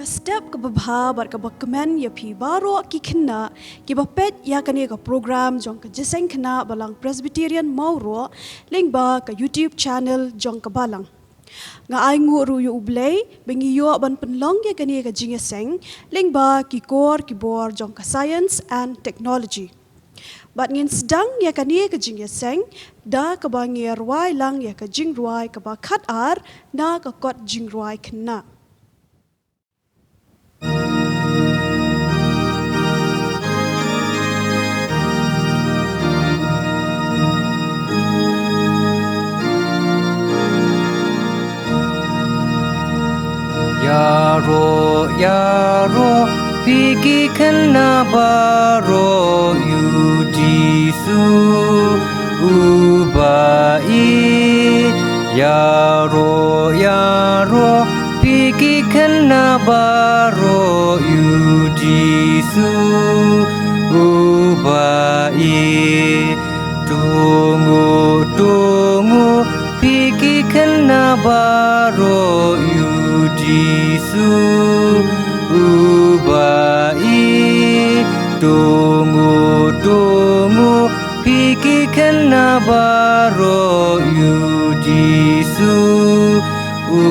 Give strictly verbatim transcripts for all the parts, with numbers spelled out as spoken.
Step kaba bha bad kaba kmen ïa phi baroh ki khynnah kiba peit ïa kane ka program jong ka Jingïaseng Khynnah Balang Presbyterian Mawroh lyngba ka YouTube channel jong ka Balang. Nga ainguh ruh ïa U Blei ba ngi ïoh ban pynlong ïa kane ka jingïaseng lyngba ki kor ki bor jong ka Science and Technology. Bad ngin sdang ïa kane ka jingïaseng da kaba ngi rwai lang ïa ka jingrwai kaba khatar na ka kot jingrwai khynnah. Ïaroh, ïaroh, phi ki khynnah baroh, ïa U Jisu u ba ïeit. Ïaroh, ïaroh, phi ki khynnah baroh, ïa U Jisu u ba ïeit. Tunguh, tunguh, phi ki khynnah baroh, ïa U Jisu u ba ïeit. Tunguh, tunguh, phi ki khynnah baroh, ïa U Jisu u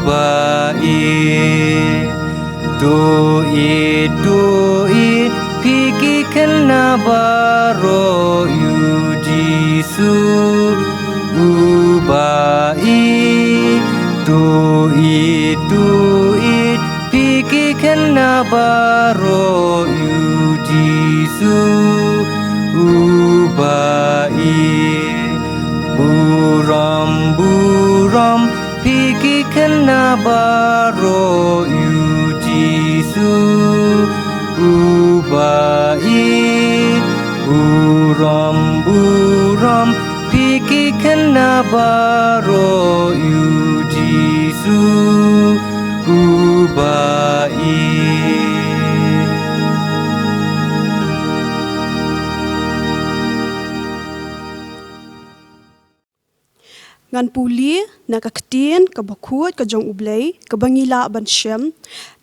ba ïeit. Tuid, tuid, phi ki khynnah baroh, ïa U Jisu u ba ïeit. Tuid, tuid, phi ki khynnah baroh, ïa U Jisu u ba ïeit. Burom, burom, phi ki khynnah baroh, ïa U Jisu u ba ïeit. Burom, burom, phi ki khynnah baroh, ïa U Jisu u ba ïeit. Ngan pule na ka ktien kaba khuid ka jong U Blei kaba ngi lah ban shem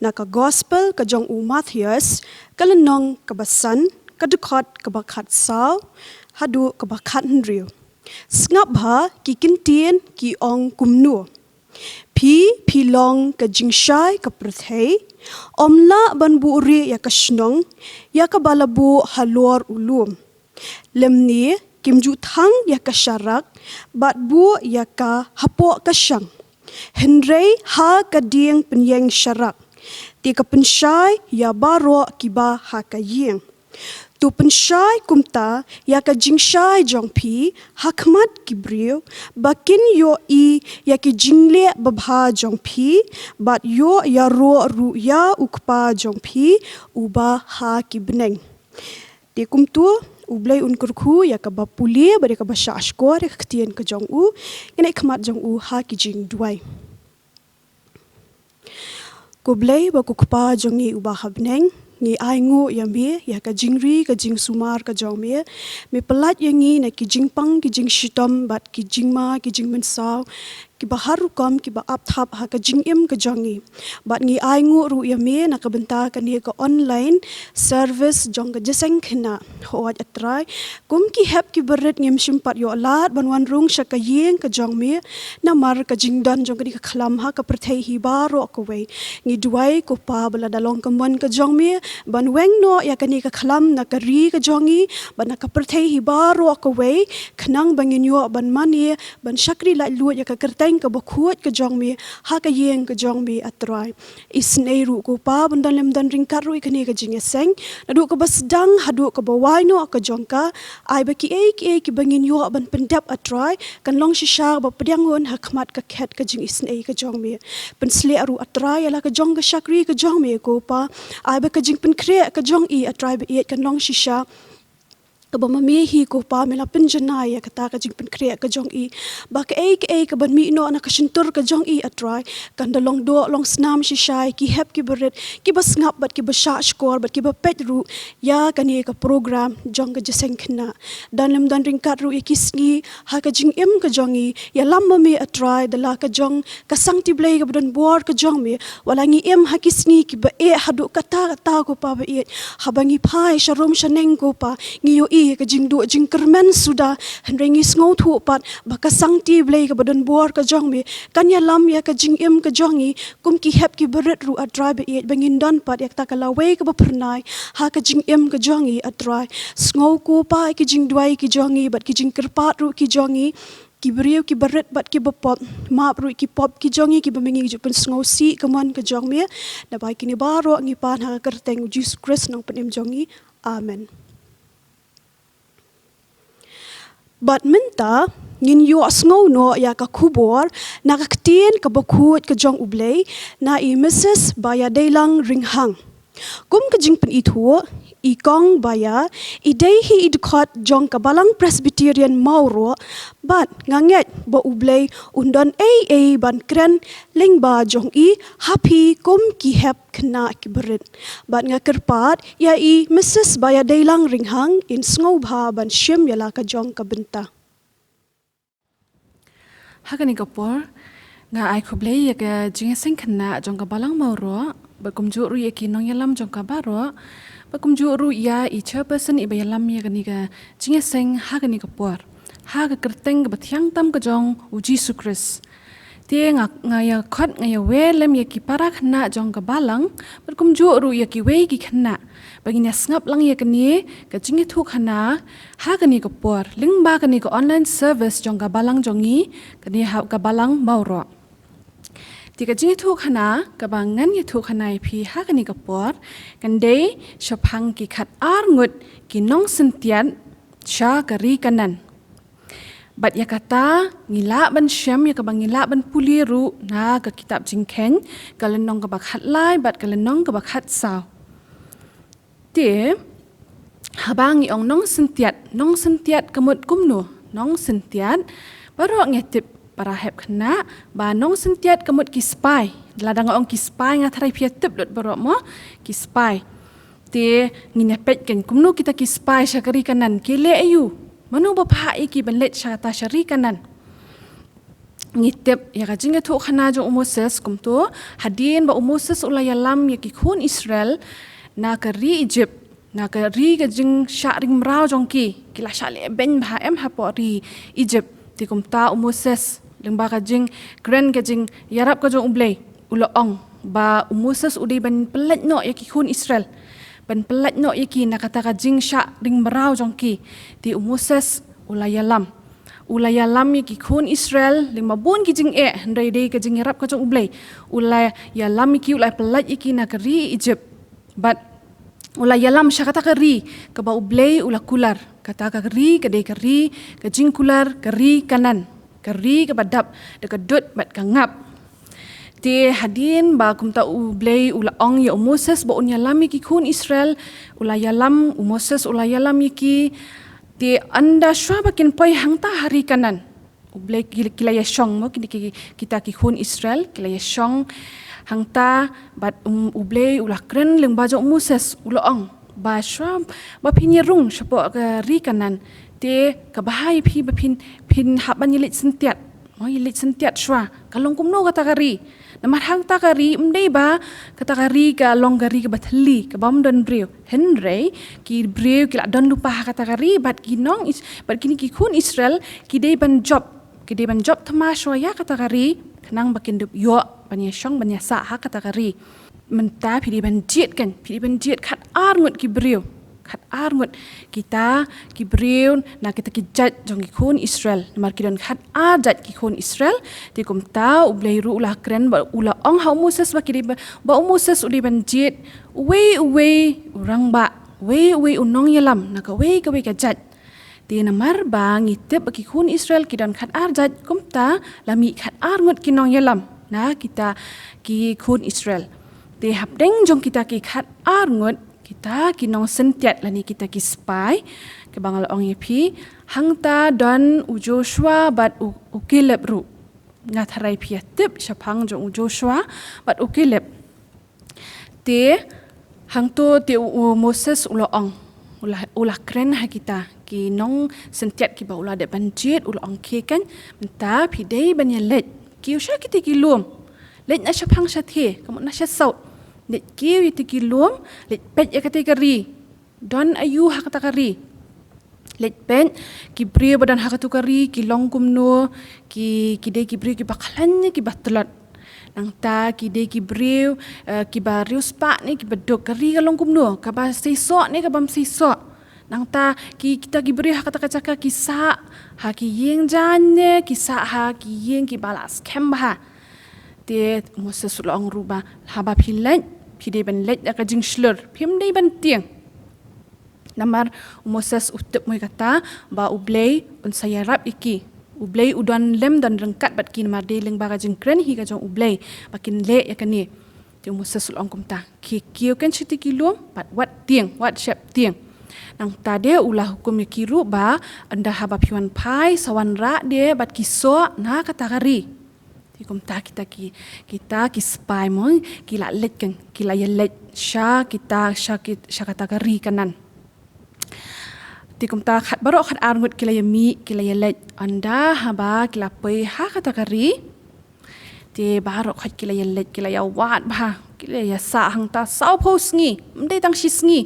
na ka Gospel ka jong u Mathaios, ka lynnong kaba san, ka dkhot kaba khatsaw haduh kaba khathynriew. Sngap bha ki kyntien ki ong kumno: Phi, phi long ka jingshai ka pyrthei. Ym lah ban buhrieh ïa ka shnong ïa kaba la buh halor u lum. Lymne kim ju thang ïa ka sharak bad buh ïa ka hapoh ka shang, hynrei ha ka dieng pynïeng sharak. Te ka pynshai ïa baroh kiba ha ka ïing. To pynshai kumta ïa ka jingshai jong phi ha khmat ki briew, ba kin ïohi ïa ki jingleh babha jong phi, bad ïoh ïaroh ruh ïa U Kpa jong phi uba ha ki bneng. Te kumta U Blei un kyrkhu ïa kaba pule bad ïa kaba shah shkor ïa ka ktien ka jong u. Ngin ïaid khmat jong u ha ki jingduwai. Ko Blei bad ko Kpa jong ngi uba ha bneng, ngi ainguh ïa me ïa ka jingri ka jingsumar ka jong me. Me pyllait ïa ngi na ki jingpang ki jingshitom bad ki jingma ki jingmynsaw kiba har rukom kiba ap thap ha ka jingim ka jong ngi. Bad ngi ainguh ruh ïa me na ka bynta kane ka online service jong ka Jingïaseng Khynnah. Hooid A Trai, kum ki hep kiba rit ngim shym pat ïoh lad ban wan rung sha ka ïing ka jong me namar ka jingdon jong kane ka khlam ha ka pyrthei hi baroh kawei. Ngi duwai ko Pa ba lada long ka mon ka jong me ban weng noh ïa kane ka khlam na ka ri ka jong ngi bad na ka pyrthei hi baroh kawei, khnang ba ngin ïoh ban mane ban shakri laitluid ïa ka kyrteng kaba khuid ka jong me ha ka ïing ka jong me A Trai. Isynei ruh ko Pa ban don lem don ryngkat ruh ïa kane ka jingïaseng, naduh kaba sdang haduh kaba wai noh ka jong ka. Ai ba kiei kiei kiba ngin ïoh ban pyndep A Trai kan long shisha ba pdiang un ha khmat ka khet ka jingisynei ka jong me. Pynshlur ruh A Trai ïa la ka jong ka shakri ka jong me ko Pa. Ai ba ka jingpynkhreh ka jong i A Trai ba ïeit kan long shisha Kaba ma me hi ko Pa me la pynjanai ïa kata ka jingpynkhreh ka jong i, ba kaei kaei kaban mih noh na ka shyntur ka jong i, A Trai, kan da long doh long snam shishai, ki hep kiba rit, kiba sngap bad kiba shah shkor bad kiba peit ruh ïa kane ka program jong ka jingïaseng khynnah. Don lem don ryngkat ruh ïa ki sngi ha ka jingim ka jong i, ïalam ma me, A Trai, da la ka jong ka sangti Blei kaba don bor ka jong me. Wat la ngi im ha ki sngi kiba eh haduh katta katta ko Pa ba ïeit, haba ngi phai sha rum sha neng ko Pa, ngi ïohi ka jingduh jingkyrmen suda, hynrei ngi sngewthuh pat ba ka sangti Blei kaba don bor ka jong me kan ïalam ïa ka jingim ka jong ngi, kum ki hep kiba rit ruh, A Trai ba ïeit, ba ngin don pat ïa kata ka lawei kaba phyrnai ha ka jingim ka jong ngi, A Trai. Sngew ko Pa ïa ki jingduwai ki jong ngi bad ki jingkyrpad ruh ki jong ngi, ki briew kiba rit bad kiba pop. Map ruh ki pop ki jong ngi kiba me ngi ju pynsngewsih ka mon ka jong me. Naba kine baroh ngi pan ha ka kyrteng u Jisu Khrist, Nongpynim jong ngi. Amen. Bad mynta ngin ïohsngew noh ïa ka khubor na ka Ktien kaba khuid ka jong U Blei na i Missus Baïadeilang Ringhang. Kum ka jingpynithuh, i Kong Baïa i dei hi i dkhot jong ka Balang Presbyterian Mawroh, bad nga ngeit ba U Blei un don ei ei ban kren lyngba jong i ha phi kum ki hep khynnah kiba rit. Bad nga kyrpad ïa i Missus Baïadeilang Ringhang in sngewbha ban shim ïa la ka jong ka bynta. Ha kane ka por nga ai khublei ïa ka jingïaseng khynnah jong ka Balang Mawroh, bad kumjuh ruh ïa ki nongïalam jong ka baroh, bad kumjuh ruh ïa i chairperson iba ïalam ïa kane ka jingïaseng ha kane ka por, ha ka kyrteng kaba thiang tam ka jong u Jisu Khrist. Te nga, nga ïa khot, nga ïa wer lem ïa ki para khynnah jong ka balang, bad kumjuh ruh ïa kiwei ki khynnah, ba ngin ïa sngap lang ïa kane ka jingïathuhkhana ha kane ka por lyngba kane ka online service jong ka balang jong ngi, kane ha ka Balang Mawroh. Te ka jingïathuhkhana kaba ngan ïathuhkhana ïa phi ha kane ka por kan dei shaphang ki khatar ngut ki nongsyntiat sha ka ri Kanaan. Bad ïa kata ngi lah ban shem, ïa kaba ngi lah ban pule ruh na ka kitab Jingkheiñ, ka lynnong kaba khatlai bad ka lynnong kaba khatsaw. Te haba ngi ong nongsyntiat, nongsyntiat ka mut kumno? Nongsyntiat, baroh ngi tip para hep khynnah ba nongsyntiat ka mut ki spy. Lada nga ong ki spy nga tharai phi ïa tip lut baroh mo, ki spy. Te ngin ïa peit kan kumno kita ki spy sha ka ri Kanaan, ki leh aïu? Mano ba phah ïa ki ban leit sha kata sha ri Kanaan? Ngi tip ïa ka jingïathuhkhana jong u Moses kumto, hadien ba u Moses u la ïalam ïa ki khun Israel na ka ri Egypt, na ka ri ka jingshah ring mraw jong ki, ki la shah leh beiñ bha em hapoh ri Egypt. Te kumta u Moses lyngba ka jingkren ka jingïarap ka jong U Blei u la ong ba u Moses u dei ban pyllait noh ïa ki khun Israel, ban pyllait noh ïa ki na kata ka jingshah ring mraw jong ki. Te u Moses u la ïalam, u la ïalam ïa ki khun Israel lyngba bun ki jingeh, hynrei dei ka jingïarap ka jong U Blei. U la ïalam ïa ki, u la pyllait ïa ki na ka ri Egypt. Bad u la ïalam sha kata ka ri kaba U Blei u la kular. Kata ka ri ka dei ka ri ka jingkular, ka ri Kanaan, ka ri kaba dap da ka dud bad ka ngap. Te hadien ba kumta U Blei u la ong ïa u Moses ba un ïalam ïa ki khun Israel, u la ïalam, u Moses u la ïalam ïa ki. Te ynda shuwa ba kin poi hangta ha ri Kanaan, U Blei ki, ki la ïashong mo, ki, ki, kita ki khun Israel ki la ïashong hangta, bad, um, U Blei u la kren lyngba jong u Moses, u la ong ba shuwa ba phin ïarung shapoh ka ri Kanaan, te ka bha ïa phi ba phin, phin hap ban ïaleit syntiat. Mo, ïaleit syntiat shuwa ka long kumno kata ka ri. Namar hangta ka ri ym dei ba kata ka ri ka long ka ri kaba thylli, kaba ym don briew. Hynrei ki briew ki la don lypa ha kata ka ri, bad ki nong Is-, bad kine ki khun Israel ki dei ban jop, ki dei ban jop thma shuwa ïa kata ka ri, khnang ba kin dup ïoh ban ïashong ban ïasah ha kata ka ri. Mynta phi dei ban jied kan, phi dei ban jied khatar ngut ki briew. Khatar ngut kita ki briew na kita ki jait jong ki khun Israel. Namar ki don khatar jait ki khun Israel. Te kumta U Blei ruh u la kren bad u la ong ha u Moses ba ki dei ba, ba u Moses u dei ban jied uwei uwei u rangbah, uwei uwei u nongïalam na kawei kawei ka jait. Te namar ba ngi tip ba ki khun Israel ki don khatar jait, kumta la mih khatar ngut ki nongïalam na kita ki khun Israel. Te hapdeng jong kita ki khatar ngut Kita ki nongsyntiat lane kita ki spy, kaba nga la ong ïa phi, hangta don u Joshua bad u, u Caleb ruh. Nga tharai phi ïa tip shaphang jong u Joshua bad u Caleb. Te hangto te u, u Moses u la ong, u la, u la kren ha kita ki nongsyntiat kiba u la dep ban jied, u la ong, khie kan, mynta phi dei ban ïa leit kiew sha kita ki lum. Leit na shaphang shatei, ka mut na shasaw. Leit kiew ïa kita ki lum, leit peit ïa kata ka ri. Don aïu ha kata ka ri. Leit peit, ki briew ba don ha kata ka ri ki long kumno, ki, ki dei ki briew kiba khlaiñ ne kiba tlot. Nangta ki dei ki briew, eh, kiba riewspah ne kiba duk, ka ri ka long kumno, kaba seisoh ne kabym seisoh. Nangta ki, kita ki briew ha kata ka jaka ki sah ha ki ïing jaiñ ne ki sah ha ki ïing kiba la skhem bha. Te u Moses u la ong ruh ba haba phi leit, phi dei ban leit da ka jingshlur, phim dei ban tieng. Namar u Moses u tip mo ïa kata ba U Blei un sa ïarap ïa ki. U Blei u don lem don ryngkat bad ki, namar dei lyngba ka jingkren hi ka jong U Blei ba kin leh ïa kane. Te u Moses u la ong kumta, khie kiew kan sha kita ki lum bad wat tieng, wat sheptieng. Nangta de u la hukum ïa ki ruh ba ynda haba phi wan phai, sa wanrah de bad ki soh na kata ka ri. Te kumta kita ki, kita ki spy mo, ki la leit kan, ki la ïa leit sha kita, sha ki, sha kata ka ri Kanaan. Te kumta khat baroh khat ar ngut ki la ïa mih, ki la ïa leit, ynda haba ki la poi ha kata ka ri. Te baroh khat ki la ïa leit, ki la ïa wad bha, ki la ïa sah hangta sawphew sngi, ym dei tang shi sngi,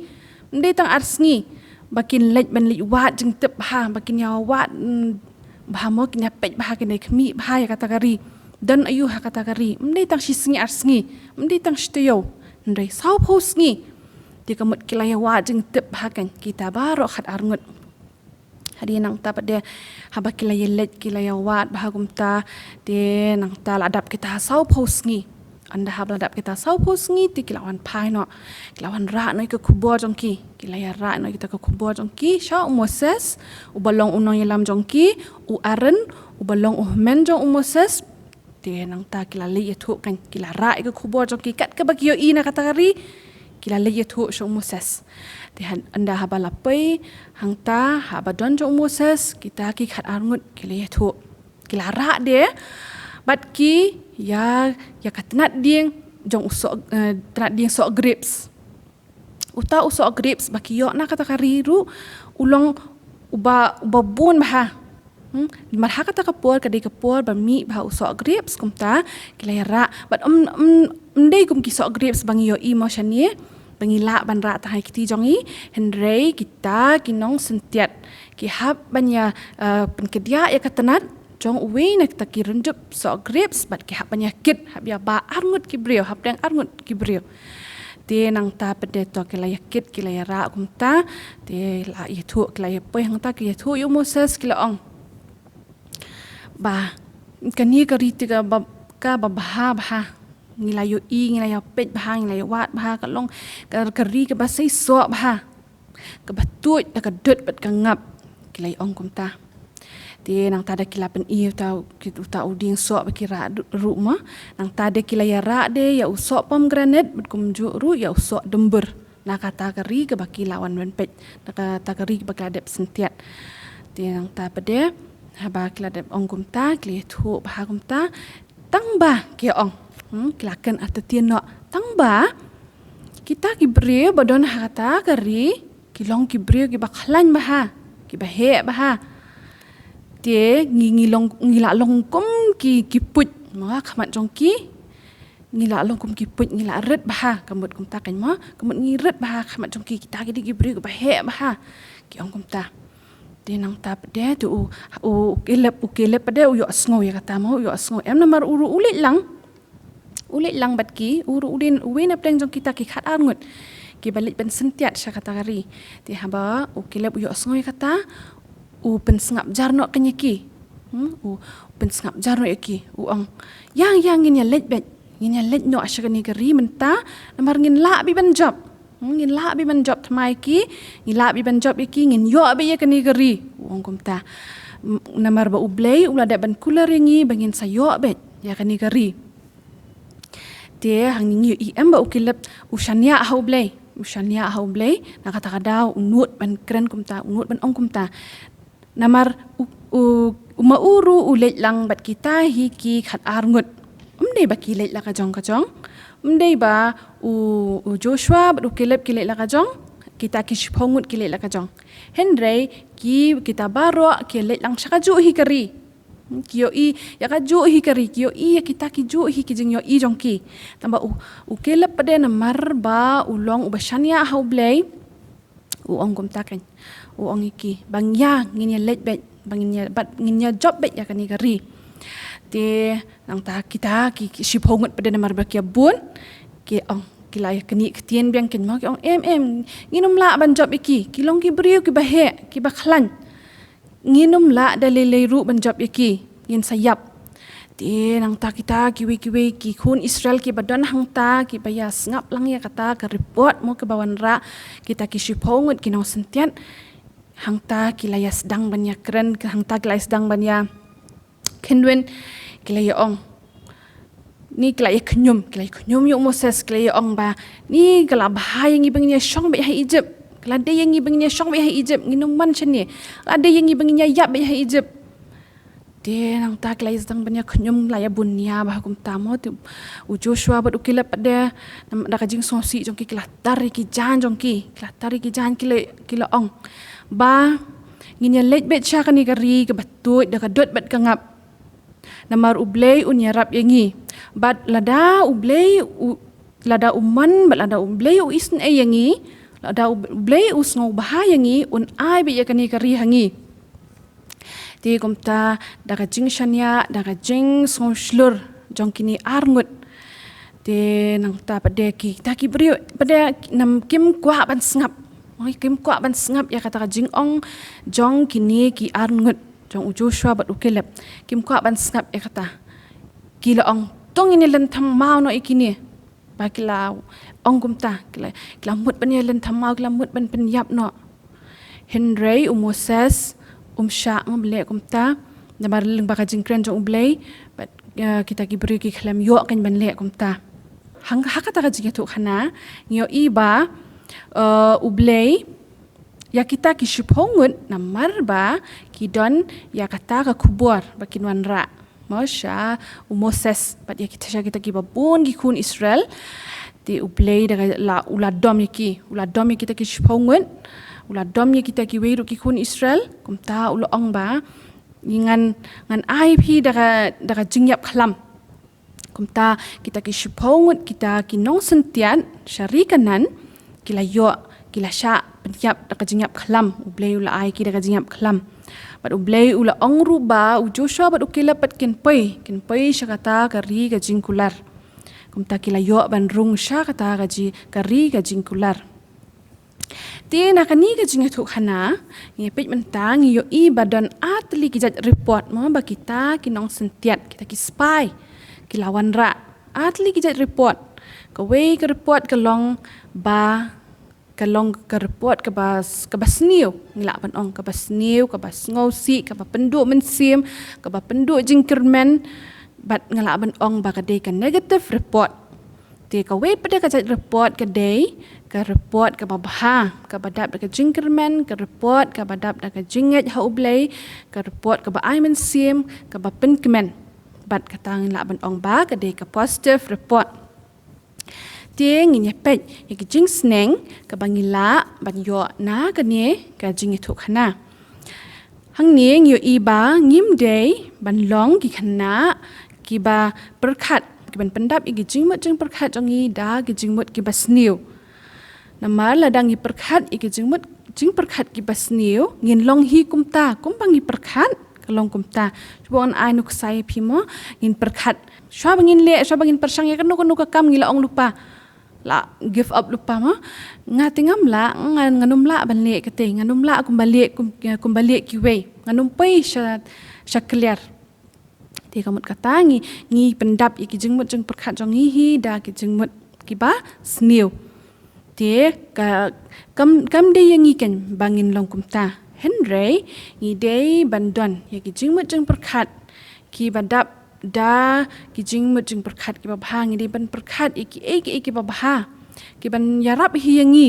ym dei tang ar sngi. Ba kin leit ban leit wad jingtip bha, ba kin ïa wad, mm, bha mo, kin ïa peit bha, kin ïa khmih bha ïa kata ka ri. Don aïu ha kata ka ri, ym dei tang shi sngi ar sngi, ym dei tang shi taïew, hynrei sawphew sngi. Te ka mut ki la ïa wad jingtip bha kan, kita baroh khat ar ngut. Hadien nangta pat de haba ki la ïa leit, ki la ïa wad bha kumta, te nangta la dap kita sawphew sngi. Ynda haba la dap kita sawphew sngi te ki la wan phai noh. Ki la wanrah noh ïa ka khubor jong ki. Ki la ïa rah noh ïa kita ka khubor jong ki sha u Moses, uba long u nongïalam jong ki, u Aaron, uba long u hynmen jong u Moses. Te nangta ki la leit ïathuh kan, ki la rah ïa ka khubor jong ki kat kaba ki ïohi na kata ka ri, ki la leit ïathuh sha u Moses. Te han, ynda haba la poi hangta, haba don jong u Moses, kita ki khat ar ngut ki la ïathuh. Ki la rah de bad ki ïa, ïa ka tnat dieng jong u soh, eh, tnat dieng soh grapes. Uta u soh grapes ba ki ïoh na kata ka ri ruh u long uba, uba bun bha. Hmm? Namar ha kata ka por ka dei ka por ba mih bha u soh grapes, kumta ki la ïa rah. Bad ym, ym, ym dei kum ki soh grapes ba ngi ïohi mo shane, ba ngi lah ban rah tang ha ki kti jong ngi, hynrei kita ki nongsyntiat ki hap ban ïa, eh, pynkdiah ïa ka tnat jong uwei na kita ki rynjup soh grapes bad ki hap ban ïa kit, hap ïa ba ar ngut ki briew, hapdeng ar ngut ki briew. Te nangta pat de to ki la ïa kit, ki la ïa rah kumta, te la ïathuh, ki la ïa poi hangta, ki la ïathuh ïa u Moses, ki la ong ba kane ka ri te kaba, kaba bha bha. Ngi la ïohi, ngi la ïa peit bha, ngi la ïa wad bha, ka long ka, ka ri kaba seisoh bha, kaba tuid da ka dud bad ka ngap, ki la ïa ong kumta. Te nangta da ki la pyni uta, ki, uta u dieng soh ba ki rah ruh mo. Nangta da ki la ïa rah de ïa u soh pomegranate bad kumjuh ruh ïa u soh dymbur na kata ka ri kaba ki la wan ban peit, na kata ka ri kaba ki la dep syntiat. Te nangta pat de haba ki la dep ong kumta, ki la ïathuh bha kumta, tang ba ki ong, hmm, ki la kren artatien noh, tang ba kita ki briew ba don ha kata ka ri ki long ki briew kiba khlaiñ bha, kiba heh bha. Te ngi, ngi long, ngi la long kum ki, ki puit mo ha khmat jong ki. Ngi la long kum ki puit, ngi la rit bha, ka mut kumta kan mo, ka mut ngi rit bha ha khmat jong ki, kita ki dei ki briew kiba heh bha, ki ong kumta. Te nangta pat de te u, u Caleb, u Caleb pat de u ïohsngew ïa kata mo, u ïohsngew em, namar u ruh u leit lang. U leit lang bad ki, u ruh u dei uwei na pdeng jong kita ki khat ar ngut kiba leit ban syntiat sha kata ka ri. Te haba u Caleb u ïohsngew ïa kata, u pynsngap jar noh kan ïa ki. Hmm, u, u pynsngap jar noh ïa ki, u ong, ïa, ïa ngin ïa leit beit, ngin ïa leit noh sha kane ka ri mynta, namar ngin lah beit ban jop. Hmm, ngin lah beit ban jop thymmai ïa ki, ngin lah beit ban jop ïa ki, ngin ïoh beit ïa kane ka ri, u ong kumta. M-, namar ba U Blei u la dep ban kular ïa ngi ba ngin sa ïoh beit ïa kane ka ri. Te hangne ngi ïohi em ba u Caleb u shaniah ha U Blei. u shaniah ha U Blei, na kata ka daw u nud ban kren kumta, u nud ban ong kumta. Namar u, u, u ma u ruh u leit lang bad kita hi ki khat ar ngut. Ym dei ba ki leit la ka jong ka jong. Ym dei ba u, u Joshua bad u Caleb ki leit la ka jong. Kita ki shiphew ngut ki leit la ka jong. Hynrei ki, kita baroh ki leit lang sha ka juh hi ka ri. Hmm, ki ïohi ïa ka juh hi ka ri, ki ïohi ïa kita ki juh hi ki jingïohi jong ki. Tangba u, u Caleb pat de namar ba u long uba shaniah ha U Blei, u ong kumta kan. U ong ïa ki, ba ngin ïa, ngin ïa leit beit, ba ngin ïa, bad ngin ïa jop beit ïa kane ka ri. Te nangta kita ki, ki shiphew ngut pat de namar ba ki ïa bun, ki ong, ki la ïa knieh ktien biang kan mo, ki ong, em, em, ngin ym lah ban jop ïa ki, ki long ki briew kiba heh, kiba khlaiñ. Ngin ym lah da lei lei ruh ban jop ïa ki, ngin sa ïap. Te nangta kita kiwei kiwei ki khun Israel kiba don hangta, kiba ïa sngap lang ïa kata ka report mo kaba wanrah, kita ki shiphew ngut ki nongsyntiat, hangta ki la ïa sdang ban ïa kren, hangta ki la ïa sdang ban ïa kynwin, ki la ïa ong. Ni ki la ïa khñium, ki la ïa khñium ïa u Moses, ki la ïa ong ba, ni ka la bha ïa ngi ba ngin ïa shong beit ha Egypt. Ka la dei ïa ngi ba ngin ïa shong beit ha Egypt, ngin ym wan shane. Ka la dei ïa ngi ba ngin ïa ïap beit ha Egypt. Te nangta ki la ïa sdang ban ïa khñium, la ïa bun nia bha kumta mo, te u Joshua bad u Caleb pat de, nam-, da ka jingsngewsih jong ki, ki la tar ïa ki jaiñ jong ki, ki la tar ïa ki jaiñ, ki la, ki la ong ba, ngin ïa leit beit sha kane ka ri kaba tuid da ka dud bad ka ngap. Namar U Blei un ïarap ïa ngi. Bad lada U Blei u, lada u mon, bad lada U Blei u isynei ïa ngi, lada U Blei u sngewbha ïa ngi, un ai beit ïa kane ka ri ha ngi. Te kumta da ka jingshaniah, da ka jingsngewshlur jong kine ar ngut. Te nangta pat de kita ki briew, pat de nam kim kwah ban sngap. Oi, kim kwah ban sngap ïa kata ka jingong jong kine ki ar ngut, jong u Joshua bad u Caleb. Kim kwah ban sngap ïa kata. Ki la ong, to ngin ïa lynthem maw noh ïa kine. Ba ki la ong kumta, ki la, ki la mut ban ïa lynthem maw, ki la mut ban pynïap noh. Hynrei u Moses um shah ban leh kumta, namar lyngba ka jingkren jong U Blei, bad, eh, kita ki briew ki khlem ïoh kan ban leh kumta. Hang, ha kata ka jingïathuhkhana, ngi ïohi ba, eh, U Blei ïa kita ki shiphew ngut namar ba ki don ïa kata ka khubor ba kin wanrah mo sha u Moses bad ïa kita, sha kita kiba bun ki khun Israel. Te U Blei da ka la, u la dom ïa ki, u la dom ïa kita ki shiphew ngut, u la dom ïa kita kiwei ruh ki khun Israel. Kumta u la ong ba, ngan, ngan ai phi da ka, da ka jingïap khlam. Kumta kita ki shiphew ngut, kita ki nongsyntiat sha ri Kanaan, ki la ïoh, ki la shah pynïap da ka jingïap khlam. U Blei u la ai ki da ka jingïap khlam. Bad U Blei u la ong ruh ba u Joshua bad u Caleb pat kin poi, kin poi sha kata ka ri ka jingkular. Kumta ki la ïoh ban rung sha kata ka ji, ka ri ka jingkular. Te na kane ka jingïathuhkhana, ngi peit mynta, ngi ïohi ba don ar tylli ki jait report mo ba kita ki nongsyntiat, kita ki spy, ki la wanrah ar tylli ki jait report. Kawei ka report ka long ba, ka long ka report kaba s-, kaba sniew, ngi lah ban ong kaba sniew, kaba sngewsih, kaba pynduh mynsiem, kaba pynduh jingkyrmen, bad ngi lah ban ong ba ka dei ka negative report. Te kawei pat de ka jait report ka dei ka report kaba bha, kaba dap da ka jingkyrmen, ka report kaba dap da ka jingngeit ha U Blei, ka report kaba ai mynsiem, kaba pynkmen. Bad kata ngi lah ban ong ba ka dei ka positive report. Te ngin ïa peit ïa ki jingsneng kaba ngi lah ban ïoh na kane ka jingïathuhkhana. Hangne ngi ïohi ba ngim dei ban long ki khynnah kiba pyrkhat, kiban pyndap ïa ki jingmut jingpyrkhat jong ngi da ki jingmut kiba sniew. Namar lada ngi pyrkhat ïa ki jingmut jingpyrkhat kiba sniew, ngin long hi kumta, kumba ngi pyrkhat ka long kumta. Shuwa ngan ai nuksa ïa phi mo, ngin pyrkhat. Shuwa ba ngin leh, shuwa ba ngin pyrshang ïa kano kano ka kam ngi la ong lypa. La give up lypa mo. Nga te ngam lah, ngan, ngan ym lah ban leh kata, ngan ym lah kumba leh, kum, kumba leh kiwei. Ngan ym poi sha, sha kliar. Te ka mut kata ngi, ngi pyndap ïa ki jingmut jingpyrkhat jong ngi hi da ki jingmut kiba sniew. Te ka, kam, kam dei ïa ngi kan ba ngin long kumta. Hynrei ngi dei ban don ïa ki jingmut jingpyrkhat kiba dap da ki jingmut jingpyrkhat kiba bha, ngi dei ban pyrkhat ïa kiei kiei kiba bha. Ki ban ïarap hi ïa ngi,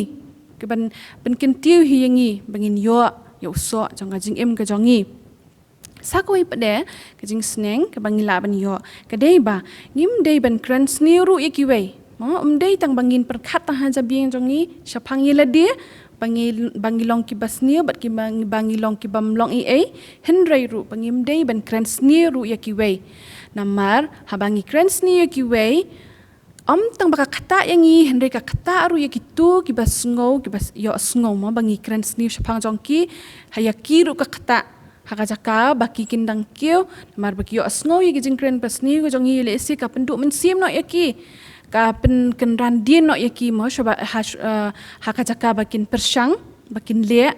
ki ban pynkyntiew hi ïa ngi ba ngin ïoh ïa u soh jong ka jingim ka jong ngi. Sa kawei pat de ka jingsneng kaba ngi lah ban ïoh ka dei ba ngim dei ban kren sniew ruh ïa kiwei. Mo, ym dei tang ba ngin pyrkhat tang ha jabieng jong ngi shaphang ïa lade ba ngi, ba ngi long kiba sniew bad kiba, ba ngi long kibym long ei ei, hynrei ruh ba ngim dei ban kren sniew ruh ïa kiwei. Namar haba ngi kren sniew ïa kiwei, ym tang ba ka ktah ïa ngi, hynrei ka ktah ruh ïa kito kiba sngew, kiba s-, ïohsngew, mo, ba ngi kren sniew shaphang jong ki, ha ïa ki ruh ka ktah. Ha ka jaka ba ki kin dang kiew namar ba ki ïohsngew ïa ki jingkren ba sniew ka jong ngi, lehse ka pynduh mynsiem noh ïa ki, ka pynkynran dien noh ïa ki, mo, shaba ha sh-, eh, ha ka jaka ba kin pyrshang, ba kin leh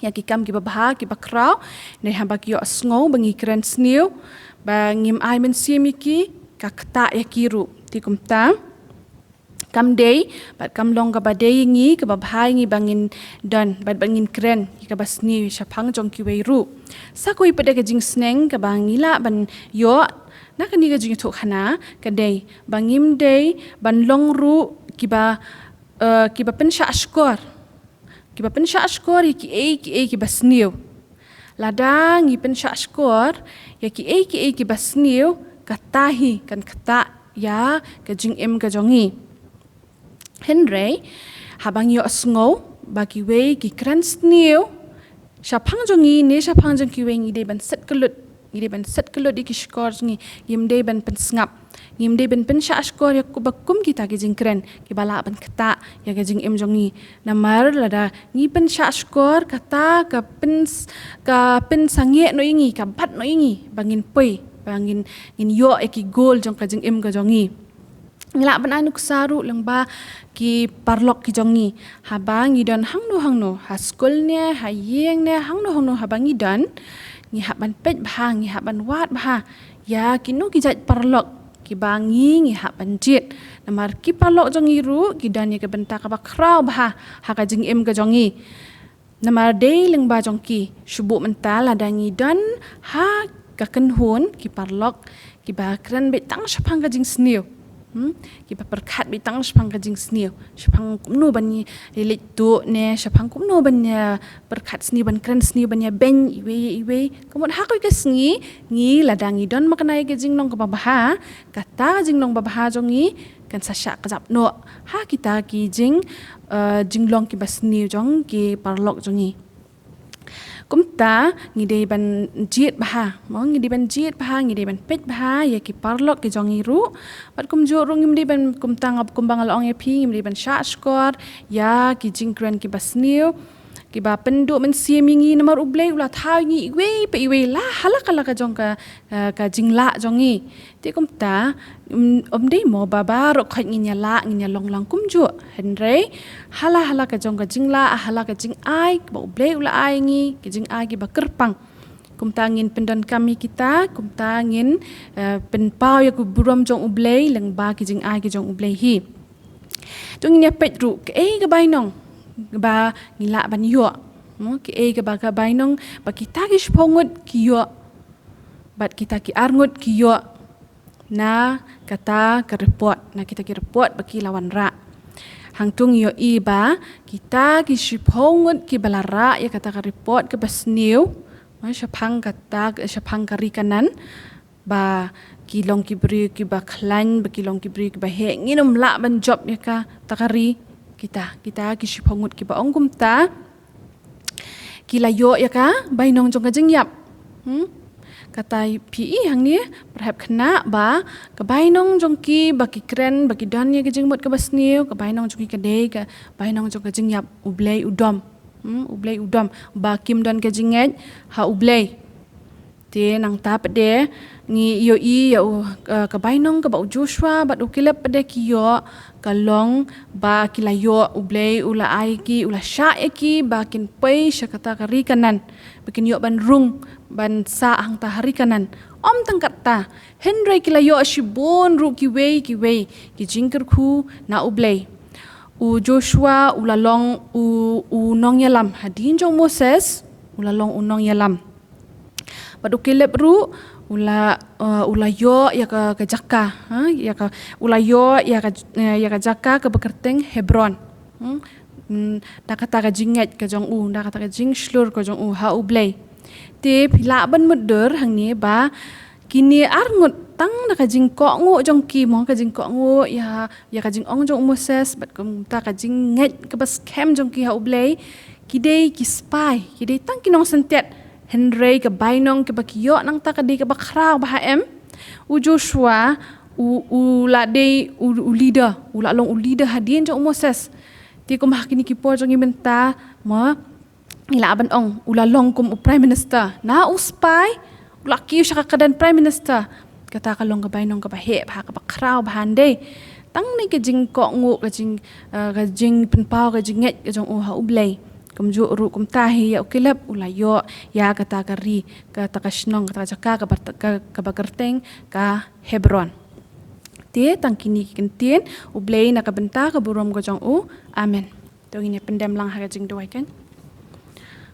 ïa ki kam kiba bha, kiba khraw. Hynrei haba ki ïohsngew ba ngi kren sniew, ba ngim ai mynsiem ïa ki, ka ktah ïa ki ruh. Te kumta kam dei bad kam long kaba dei ïa ngi, kaba bha ïa ngi ba ngin don bad ba ngin kren ïa kaba sniew shaphang jong kiwei ruh. Sa kawei pat de ka jingsneng kaba ngi lah ban ïoh na kane ka jingïathuhkhana ka dei ba ngim dei ban long ruh kiba, eh, kiba pynshah shkor, kiba pynshah shkor ïa kiei kiei kiba sniew. Lada ngi pynshah shkor ïa kiei kiei kiba sniew, kata hi kan ktah ïa ka jingim ka jong ngi. Hynrei haba ngi ïohsngew ba kiwei ki kren sniew shaphang jong ngi ne shaphang jong kiwei, ngi dei ban set kyllut, ngi dei ban set kyllut ïa ki shkor jong ngi, ngim dei ban pynsngap, ngim dei ban pynshah shkor ïa kiba kum kita ki jingkren kiba lah ban ktah ïa ka jingim jong ngi. Namar lada ngi pynshah shkor, kata ka pyns-, ka pynsangeh noh ïa ngi, ka bat noh ïa ngi ba ngin poi, ba ngin, ngin ïoh ïa ki goal jong ka jingim ka jong ngi. Ngi lah ban ai nuksa ruh lyngba ki paralok ki jong ngi. Haba ngi don hangno hangno, ha skul ne, ha ïing ne, hangno hangno haba ngi don, ngi hap ban peit bha, ngi hap ban wad bha ïa kino ki jait paralok kiba ngi, ngi hap ban jied. Namar ki paralok jong ngi ruh ki don ïa ka bynta kaba khraw bha ha ka jingim ka jong ngi. Namar dei lyngba jong ki, shu buh mynta lada ngi don ha ka kynhun ki paralok kiba kren beit tang shaphang ka jingsniew. Hmm? Kiba pyrkhat beit tang shaphang ka jingsniew, shaphang kumno ban ïa leit tuh ne shaphang kumno ban ïa pyrkhat sniew, ban kren sniew, ban ïa beiñ iwei iwei. Ka mut ha kawei ka sngi ngi, lada ngi don makna ïa ka jinglong kaba bha, kata ka jinglong babha jong ngi kan sa shah kjap noh ha kita ki jing, eh, jinglong kiba sniew jong ki paralok jong ngi. Kumta ngi dei ban jied bha, mo, ngi dei ban jied bha, ngi dei ban peit bha ïa ki paralok ki jong ngi ruh. Bad kumjuh ruh ngim dei ban, kumta nga, kumba nga la ong ïa phi, ngim dei ban shah shkor ïa ki jingkren kiba sniew, kiba pynduh mynsiem ïa ngi, namar U Blei u la thaw ïa ngi iwei pa iwei, la ha la ka la ka jong ka, eh, ka jinglah jong ngi. Te kumta, ym, ym dei mo ba baroh khoit ngin ïa lah, ngin ïa long lang kumjuh. Hynrei ha la ha la ka jong ka jinglah, ha la ka jingai kaba U Blei u la ai ngi, ka jingai kiba kyrpang, kumta ngin pyndonkam ïa kita, kumta ngin, eh, pynpaw ïa ka burom jong U Blei lyngba ka jingai ka jong U Blei hi. To ngin ïa peit ruh kaei ka bainong ba ngi lah ban ïoh. Mo, kaei kaba ka bainong ba kita ki shiphew ngut ki ïoh bad kita ki ar ngut ki ïoh na kata ka report, na kita ki report ba ki la wanrah. Hangto ngi ïohi ba kita ki shiphew ngut kiba la rah ïa kata ka report kaba sniew, mo, shaphang kata, shaphang ka ri Kanaan, ba ki long ki briew kiba khlaiñ, ba ki long ki briew kiba heh, ngin ym lah ban jop ïa kata ka ri. Kita, kita ki shiphew ngut kiba ong kumta, ki la ïoh ïa ka bainong jong ka jingïap. Hmm? Kata phi i hangne, pyrhep khynnah ba ka bainong jong ki ba ki kren, ba ki don ïa ka jingmut kaba sniew, ka bainong jong ki ka dei ka bainong jong ka jingïap. U Blei u dom. Hmm? U Blei u dom. Ba kim don ka jingngeit ha U Blei. Te nangta pat de ngi ïohi ïa u, eh, ka bainong kaba u Joshua bad u Kaleb pat de ki ïoh, ka long ba ki la ïoh, U Blei u la ai ki, u la shah ïa ki ba kin poi sha kata ka ri Kanaan, ba kin ïoh ban rung, ban sah hangta ha ri Kanaan. Ym tang katta, hynrei ki la ïoh shibun ruh kiwei kiwei ki jingkyrkhu na U Blei. U Joshua u la long u, u nongïalam hadien jong u Moses, u la long u nongïalam. Bad u Kaleb ruh u la, uh, u la ïoh ïa ka, ka jaka, ha, ïa ka, u la ïoh ïa ka, eh, ïa ka jaka kaba kyrteng Hebron. Hmm? Hmm, da kata ka jingngeit ka jong u, da kata ka jingshlur ka jong u ha U Blei. Te phi lah ban mutdur hangne ba kine arngut tang da ka jingkohnguh jong ki mo, ka jingkohnguh ïa, ïa ka jingong jong u Moses, bad kumta ka jingngeit kaba skhem jong ki ha U Blei, ki dei ki spy, ki dei tang ki nongsantiat, hynrei ka bainong kaba ki ïoh nangta ka dei kaba khraw bha, em. U Joshua, u, u la dei, u, u leader, u la long u leader hadien jong u Moses. Te kum ha kine ki por jong ngi mynta, mo, ngi lah ban ong, u la long kum u Prime Minister. Na u spy, u la kiew sha ka kyrdan Prime Minister. Kata ka long ka bainong kaba heh bha, kaba khraw bha, ym dei? Tang ne ka jingkohnguh, ka jing, eh, ka jingpynpaw, ka jingngeit ka jong u ha U Blei. Kumjuh ruh kumta hi ïa u Kaleb, u la ïoh ïa kata ka ri, kata ka shnong, kata ka jaka kaba, ka, kaba kyrteng ka Hebron. Te tang kine ki ktien U Blei na ka bynta ka burom ka jong u. Amen. To ngin ïa pyndem lang ha ka jingduwai, kan.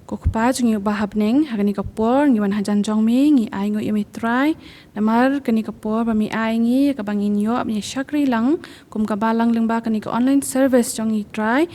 Ko Kpa jong ngi uba ha bneng, ha kane ka por ngi wan hajan jong me, ngi ainguh ïa me Trai. Namar kane ka por ba me ai ngi, kaba ngin ïoh ban ïa shakri lang kum ka balang lyngba kane ka online service jong ngi Trai.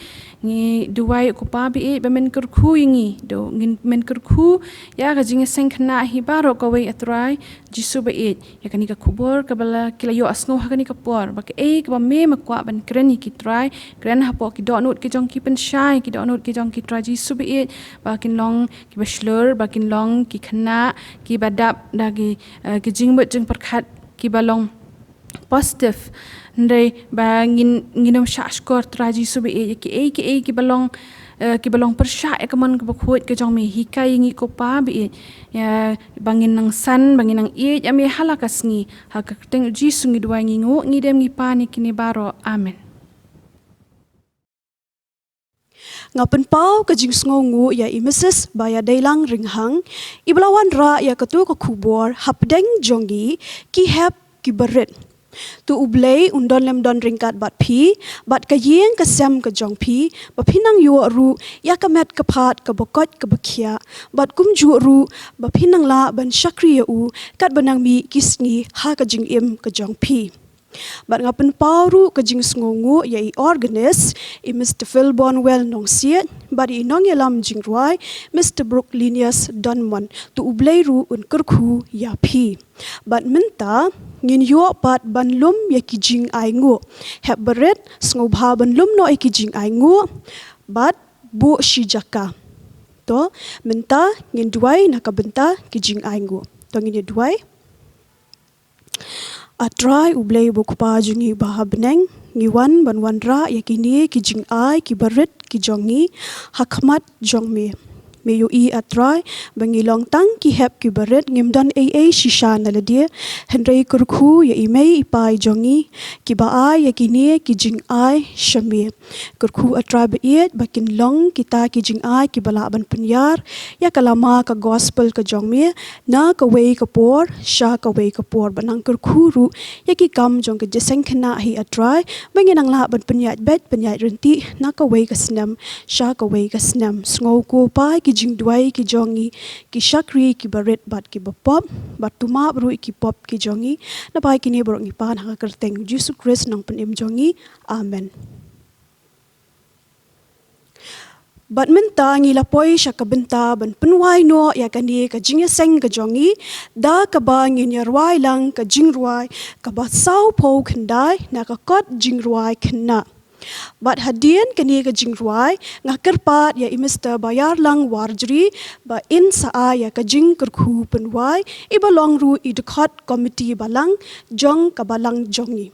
Ngi duwai, ko Kpa baieit, ba men kyrkhu ïa ngi, to ngin men kyrkhu ïa ka jingïaseng khynnah hi baroh kawei, A Trai Jisu baieit. Ïa kane ka khubor kaba la, ki la ïohsngew ha kane ka por, ba kaei kaba me, me kwah ban kren ïa ki Trai, kren hapoh ki dohnud ki jong ki, pynshai ki dohnud ki jong ki Trai Jisu baieit, ba kin long kiba shlur, ba kin long ki khynnah kiba dap da ki, eh, ki jingmut jingpyrkhat kiba long positive. Hynrei ba ngin, ngin ym shah shkor Trai Jisu baieit, ïa kiei kiei kiba long, eh, kiba long pyrshah ïa ka mon kaba khuid ka jong me, hikai ïa ngi ko Kpa baieit. Ïa ba ngin nang san, ba ngin nang ïeit ïa me ha la ka sngi. Ha ka kyrteng U Jisu ngi duwai, ngi nguh, ngi dem, ngi pan ïa kine baroh. Amen. Nga pynpaw ka jingsngewnguh ïa i Mrs Baïadeilang Ringhang, iba la wanrah ïa kato ka khubor hapdeng jong ngi, ki hep kiba rit. To U Blei un don lem don ryngkat bad phi, bad ka ïing ka sem ka jong phi, ba phin nang ïoh ruh ïa ka met ka phad kaba koit kaba khiah, bad kumjuh ruh ba phin nang lah ban shakri ïa u katba nang mih ki sngi ha ka jingim ka jong phi. Bad nga pynpaw ruh ka jingsngewnguh ïa i organist, i Mr Philbonwell Nongsiej, bad i nongïalam jingrwai, Mr Brooklinius Donmon. To U Blei ruh un kyrkhu ïa phi. Bad mynta ngin ïoh pat ban lum ïa ki jingainguh. Hep ba rit, sngewbha ban lum noh ïa ki jingainguh, bad buh shi jaka. To, mynta ngin duwai na ka bynta ki jingainguh. To ngin ïa duwai. A Trai U Blei bad U Kpa jong ngi uba ha bneng, ngi wan ban wanrah ïa kine ki jingai kiba rit ki jong ngi ha khmat jong me. Me ïohi A Trai ba ngi long tang ki hep kiba rit, ngim don ei ei shisha na lade, hynrei kyrkhu ïa i mei i pa i jong ngi kiba ai ïa kine ki jingai sha me. Kyrkhu A Trai baieit ba kin long kita ki jingai kiba lah ban pynïar ïa ka lama ka gospel ka jong me na kawei ka por sha kawei ka por, bad nang kyrkhu ruh ïa ki kam jong ka jingïaseng khynnah hi A Trai, ba ngin nang lah ban pynïaid beit pynïaid ryntih na kawei ka snem sha kawei ka snem. Sngew ko Pa ïa ki jingduwai ki jong ngi, ki shakri kiba rit bad kiba pop, bad to map ruh ïa ki pop ki jong ngi. Naba ïa kine baroh ngi pan ha ka kyrteng U Jisu Khrist Nongpynim jong ngi. Amen. Bad mynta ngi la poi sha ka bynta ban pynwai noh ïa kane ka jingïaseng ka jong ngi, da kaba ngin ïa rwai lang ka jingrwai kaba sawphew khyndai na ka kot jingrwai khynnah. Bad hadien kane ka jingrwai, nga kyrpad ïa i Mr Baïarlang Warjri ba in sa ai ïa ka jingkyrkhu pynwai, iba long ruh i dkhot komiti balang jong ka balang jong ngi.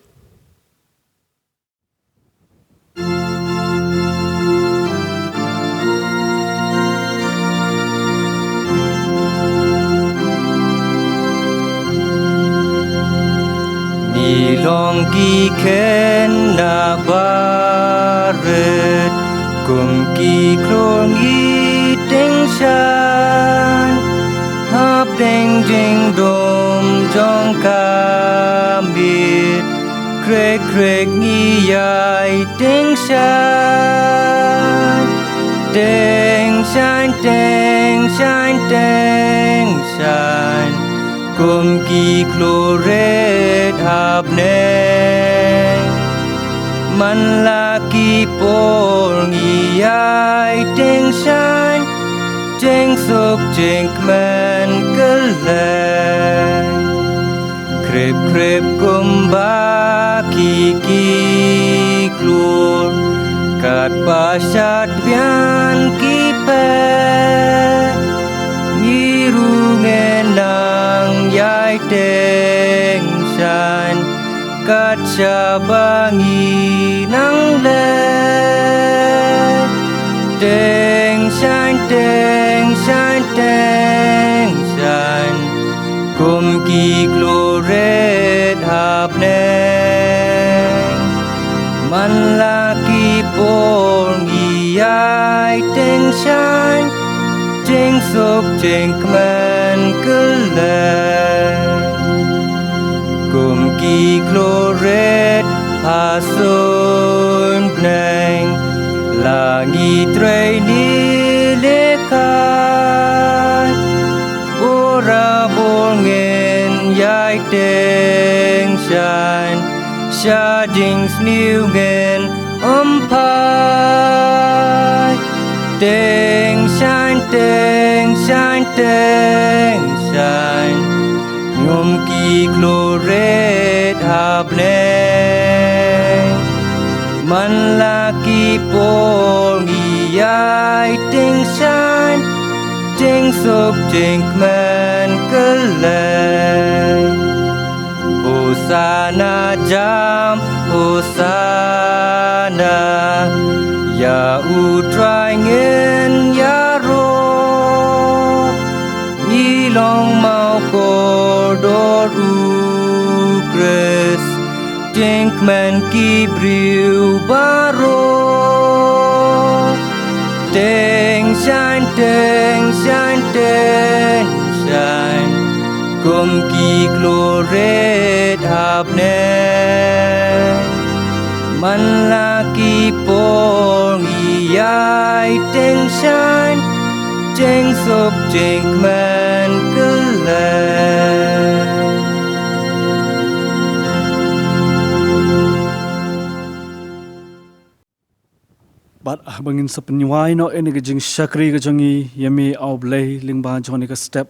Ngi long ki khynnah ba rit, kum ki khlur ngi tyngshaiñ, hapdeng jingdum jong ka miet, khrek khrek ngi ïai tyngshaiñ. Tyngshaiñ, tyngshaiñ, tyngshaiñ. Kum ki khlurit hapdeng, man la ki por ngi ïai tyngshaiñ, tyngsuk tyngkmen kylleng. Khrip khrip kumba ki ki khlur, katba shad bian ki pher, ngi ruh ngin nang ïai tyngshaiñ, kat shaba ngi nang leh. Tyngshaiñ, tyngshaiñ, tyngshaiñ, kum ki khlurit hapdeng, man la ki por ngi ïai tyngshaiñ, tyngsuk tyngkmen kylleng. Kum ki khlurit ha suiñ bneng, la ngi trei nilehkai, bun bun ngin ïai tyngshaiñ, sha jingsniew ngin ym phai. Tyngshaiñ, tyngshaiñ, tyngshaiñ, kum ki khlurit hapdeng, man la ki por ngi ïai tyngshaiñ, tyngsuk tyngkmen kylleng. Hosana jam, Hosana ïa U Trai, ngin ïaroh. Ngi long mawkordor U Khrist, tyngkmen ki briew baroh. Tyngshaiñ, tyngshaiñ, tyngshaiñ, kum ki khlurit hapdeng, man la ki por ngi ïai tyngshaiñ, tyngsuk tyngkmen kylleng. Bad haba ngin sa pynwai noh ïa kane ka jingshakri ka jong ngi ïa me, A Blei, lyngba jong kane ka step,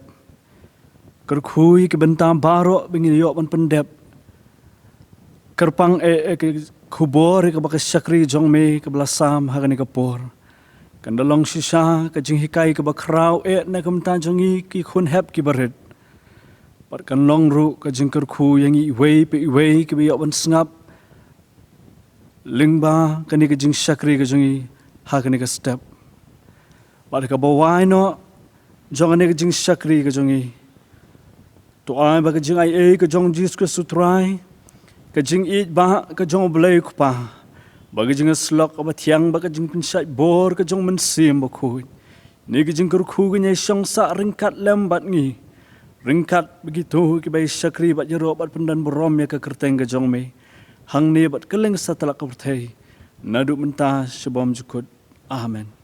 kyrkhu ïa ki bynta baroh ba ngin ïoh ban pyndep. Kyrpang eh, eh, ka khubor ïa kaba ka shakri jong me kaba la sam ha kane ka por kan da long shisha ka jinghikai kaba khraw eh na ka bynta jong ngi ki khun hep kiba rit. Bad kan long ruh ka jingkyrkhu ïa ngi iwei pa iwei kiba ïoh ban sngap lyngba kane ka jingshakri ka jong ngi ha kane ka step. Bad kaba wai noh jong kane ka jingshakri ka jong ngi, to ai ba ka jingaiei ka jong U Jisu Khrist U Trai, ka jingïeit ba ka jong U Blei U Kpa, ba ka jingïasyllok kaba thiang, ba ka jingpynshait bor ka jong U Mynsiem Bakhuid, ne ka jingkyrkhu ka jong ngi, shong sah ryngkat lem bad ngi, ryngkat bad kito kiba ïashakri bad ïaroh bad pyndonburom ïa ka kyrteng ka jong me, hangne bad kylleng satlak ka pyrthei, naduh mynta sha bymjukut. Amen.